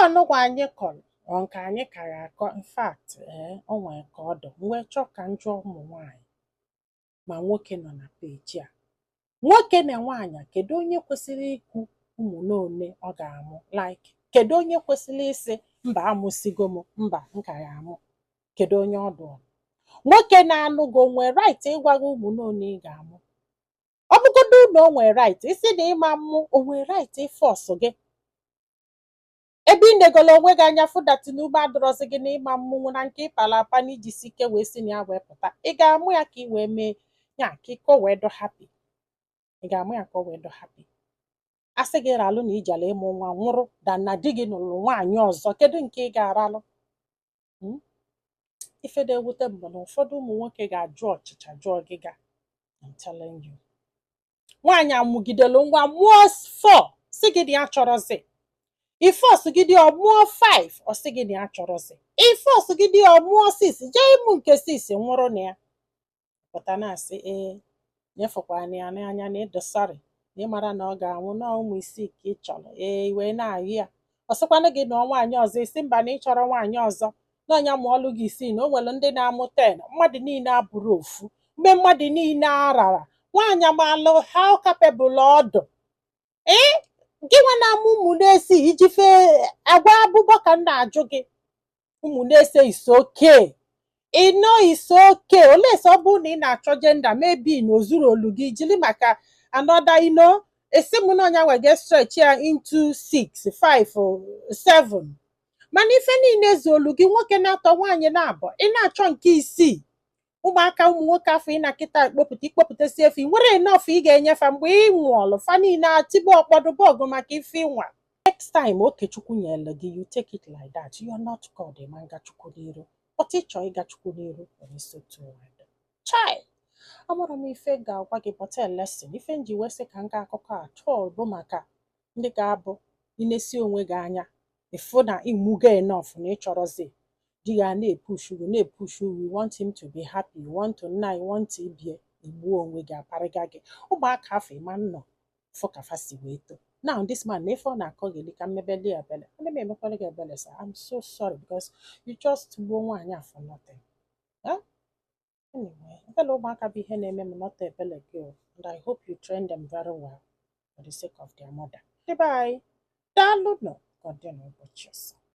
Anụgwa anyị kọrọ ọ nke anyị kara akọ. In fact, ee, o nwere ka ọ dụ m wee chọọ ka m jụọ ụmụ nwaanyị ma nwoke nọ na peji a, nwoke na nwaanyị, kedu onye kwesịrị ikwu ụmụ n'one ọ ga-amụ? Like, kedu onye kwesịrị ịsị, "Mba, amụsigo m, mba, m ka ya amụ"? Kedu onye ọ dụrụ? Nwoke na-anụ gị, o nwee right ịgwa gị ụmụ n'one ị ga-amụ? Ọ bụgodu na o nwee right isi na ịma mmụ, o nwee right ịforce gị? Ebe ị negolo onwe gị anya fụdatị na ume adọrọzi gị n'ịma mmụnwụ na nke ịpala apa na ijisi ike wee si na ya wee pụta, ị ga-amụ ya ka ị wee mee ya ka ị wee dụ happy? Ị ga-amụ ya ka ọ wee dụ happy? A sị gị ralụ na ijele ịmụ nwa nwụrụ dan na di gị nụrụ nwaanyị ọzọ, kedu nke ị ga-aralụ? Ife na-ewute m bụ na ụfọdụ ụmụ nwoke ga-ajụ ọchịcha jụọ ọgịga. I'm telling you, nwaanyị amụgidelu nwa, mụọ 4, si gị na ya chọrọzi. Iforce gị dị, ọ mụọ 5, ọ sị gị na ya chọrọzi. Iforce gị dị, ọ mụọ 6, jee ịmụ nke 6, nwụrụ na ya pụta na-asị, ee, nyefekwana ya n'anya na ịdị sorry na ịmara na ọ ga-anwụ na ụmụ 6 ka ị chọrọ. Ee, wee na-ayị ya, ọ sịkwanụ gị na nwaanyị ọzọ, isi mba, na ị chọrọ nwaanyị ọzọ, na ọnya mụọlụ gị 6, na o nwere ndị na-amụ 10. Mmadụ niile abụrụ ofu. Mgbe mmadụ niile arara nwaanyị amalụ how capable ọdụ. Ee, gị nwa na-amụ ụmụ na-esi iji fee agwa abụbọ ka m na-ajụ gị, ụmụ na-ese is okay? Ị know is okay? Olee sọ ọ bụrụ na ị na-achọ gender, maybe na ozuru olu gị jiri maka another, esi m na ọnya nwe ga stretch ya into 6, 5, 7, mana ife niile zuolu gị, nwoke na-atọ, nwaanyị na-abọ, ị na-achọ nke isii. Ụmụaka ụmụ nwoke afọ ị na-akịta ekpopụta ikpopụtasị efi nwere enough ị ga-enyefa mgbe ị nwụọlụ, fa niile atibu ọkpọdụ bọọgụ maka ife ịnwa. Next time Okechukwu nyere gị, you take it like that. You are not God. Ma nga Chukwu n'iru, but ịchọ ịga Chukwu n'iru nwere isi otu ụwa dị. Chai, amụrụ m ife ga-agwa gị, but a lesson ife m ji wee sị ka m gaa akụkọ a tụọ bụ maka ndị ga-abụ inesi onwe gị anya, ịfụ na ịmụgo enough na ịchọrọzi di ya na-epush gị, na-epush you. You want him to be happy, you want to nna, you want ibie, igbuo onwe gị, aparịga gị ụmụaka afọ ịma nnọ fụ ka fa si wee too. Now this man na ife ọ na-akọ gị ka mmebeli ya ebele, ana m emekwara gị ebele. Sir, I'm so sorry because you just gbuo nwaanyị a for nothing. Eh? Anyway, ebele ụmụaka bụ ihe na-eme m, not ebele gị o. And I hope you train them very well for the sake of their mother. Bye, daalụ nọ, ka ọ dị n'ụbọchị ọzọ.